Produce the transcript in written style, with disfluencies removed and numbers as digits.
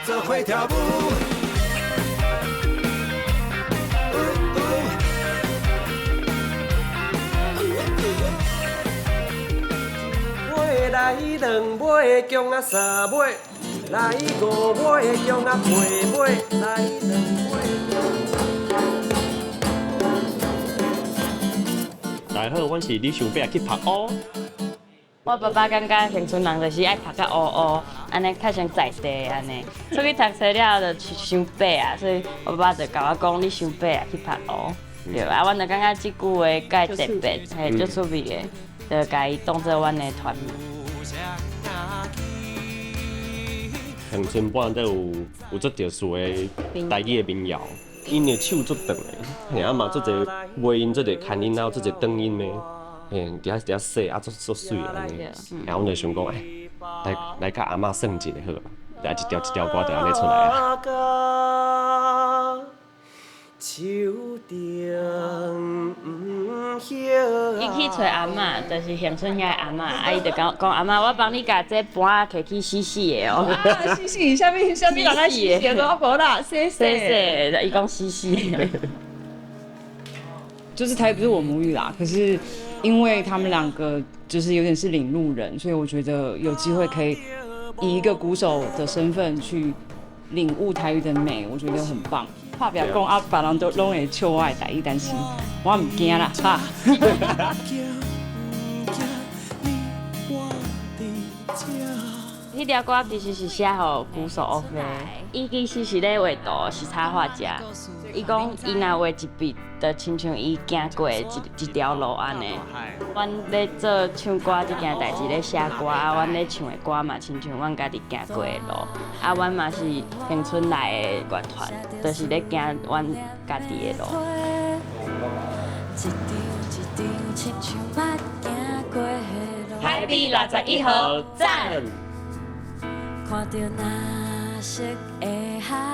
做伙跳舞。一尾来两尾，强啊三尾，来五尾，强啊八尾，来两尾。大家好，阮是李秀伯去拍乌。我爸爸感覺鄉村人就是愛讀甲烏烏，按呢較像在地按呢。出去讀冊了後就傷白啊，所以我爸爸就共我講，你傷白啊去讀烏。對啊，阮就感覺這句話蓋特別，嘿，足趣味的，就共伊當做阮的團名。鄉村本來都有足特殊的台語的民謠，𪜶的手足長的，嘿啊嘛足濟尾音，足濟牽音，還有足濟轉音的，嘿，佇遐佇遐說啊，足足媠按呢。然後阮就想講，欸，來來佮阿嬤算一下好啊，啊一條一條歌就按呢出來啊。伊去揣阿嬤，就是鄉村遐的阿嬤，啊伊就講講阿嬤，我幫你共這盤仔摕去洗洗的哦。啊，洗洗，啥物啥物人愛洗洗的？我無啦，洗洗洗，伊講洗洗的。就是台語不是我母語啦，可是因為他們兩個就是有點是領路人，所以我覺得有機會可以以一個鼓手的身份去領悟台語的美，我覺得很棒。拍拚講啊，別人都攏會笑我的台語，但是我毋驚啦，哈。彼條歌其實是寫予鼓手烏飛，伊其實是咧畫圖，是插畫家。伊講伊若畫一筆，就親像伊行過的一條路按呢。阮咧做唱歌這件代誌咧寫歌，啊，阮咧唱的歌嘛，親像阮家己行過的路。啊，阮嘛是鄉村來的樂團，就是咧行阮家己的路。海邊61號，讚！看著藍色的海。